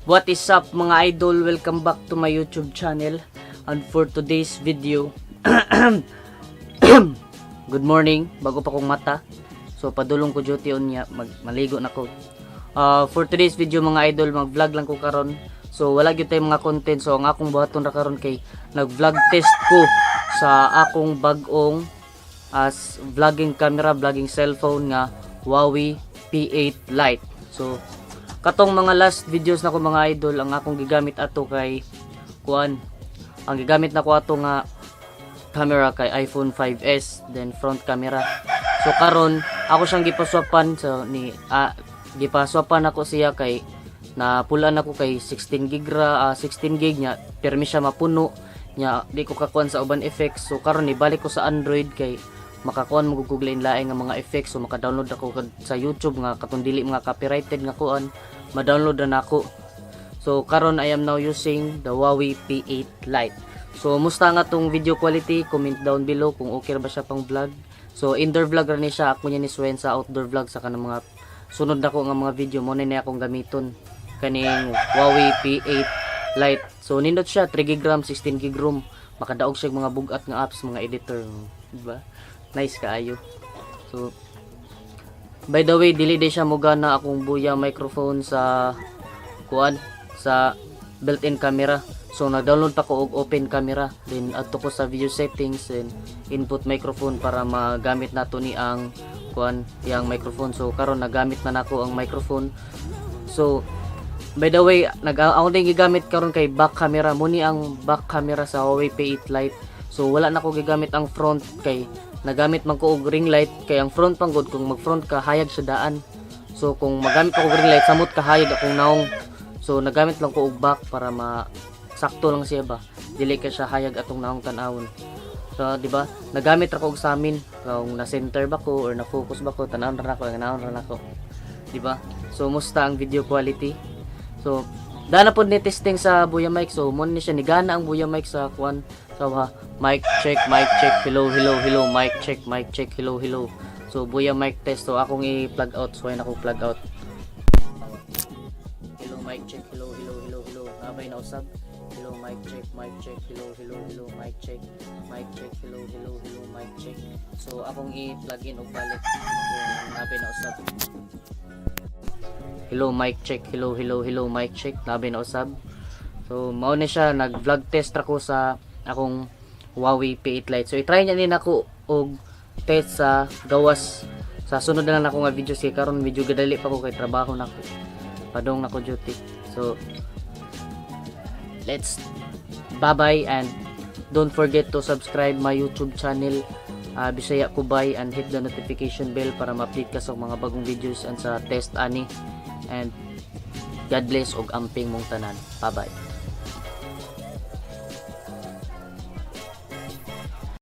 What is up, mga idol? Welcome back to my YouTube channel. And for today's video, good morning, bago pa kong mata. So padulong ko duty unya, maligo na ko. For today's video, mga idol, mag-vlog lang ko karon. So wala gyud tay mga content. So ang akong buhaton ra karon kay nag-vlog test ko sa akong bag-ong as vlogging camera, vlogging cellphone nga Huawei P8 Lite. So katong mga last videos nako, mga idol, ang akong gigamit ato kay kuan, ang gigamit nako ato nga camera kay iPhone 5S, then front camera. So karon ako siyang gipaswapan, so ni gipaswapan ako siya kay napulaan ako kay 16 gig ra, 16 gig nya permi siya mapuno nya di ko kakuan sa uban effects. So karon ibalik ko sa Android kay makakuan mo og lain nga mga effects, so maka-download ako sa YouTube nga katong dili mga copyrighted nga kuan, ma-download na nako. So karon I am now using the Huawei P8 Lite. So musta nga tong video quality? Comment down below kung okay ra ba siya pang vlog. So indoor vlog ra ni siya. Ako niya ni Swen sa outdoor vlog sa kanang mga sunod nako nga mga video mo na akong gamiton kaning Huawei P8 Lite. So nindot siya, 3 gig RAM, 16 gig ROM. Makadaog siya og mga bugat nga apps, mga editor, di ba? Nice kaayo. So by the way, dili di siya mogana akong Boya microphone sa kuan, sa built-in camera. So nag-download pa ko og open camera. Then adto ko sa video settings and input microphone para magamit nato ni ang kuan, yang microphone. So karon nagamit na nako ang microphone. So by the way, nag ako din gigamit karon kay back camera. Mo ni ang back camera sa Huawei P8 Lite. So wala na ko gigamit ang front kay nagamit man ko og ring light, kay ang front pang gud, kung mag front ka, hayag sa daan. So kung magamit ko og ring light, samot kahayag akong naong. So nagamit lang ko og back para ma sakto lang siya ba. Dili ka siya hayag atong naong tan-awon. So di ba? Nagamit ra ko og samin kung na center ba ko or na focus ba ko, tan-awon ra nako, tan-awon ra nako. Di ba? So musta ang video quality? So dana pod ni testing sa Boya mic. So mo ni siya nigana ang Boya mic sa kuan sa ha, mic check, mic check, hello, hello, hello, mic check, mic check, hello, hello. So Boya mic test. So akong i-plug out, so ako plug out. Hello, mic check, hello, hello, hello, hello. Nabay na usab. Hello, mic check, mic check, hello, hello, hello, mic check, mic check, hello, hello, hello, mic check. So akong i-plug in og balik kung nabay na usab. Hello, mic check, hello, hello, hello, mic check. Nabay na usab. So mao ni siya, nag-vlog test ra ko sa akong Huawei P8 Lite. So i-try niya din ako og test sa gawas sa sunod na lang ako nga video kay karon medyo gadali pa ko kay trabaho nako. Padong nako duty. So let's bye-bye and don't forget to subscribe my YouTube channel, Bisaya Kubay, and hit the notification bell para ma-update ka sa mga bagong videos and sa test ani, and God bless og amping mong tanan. Bye bye.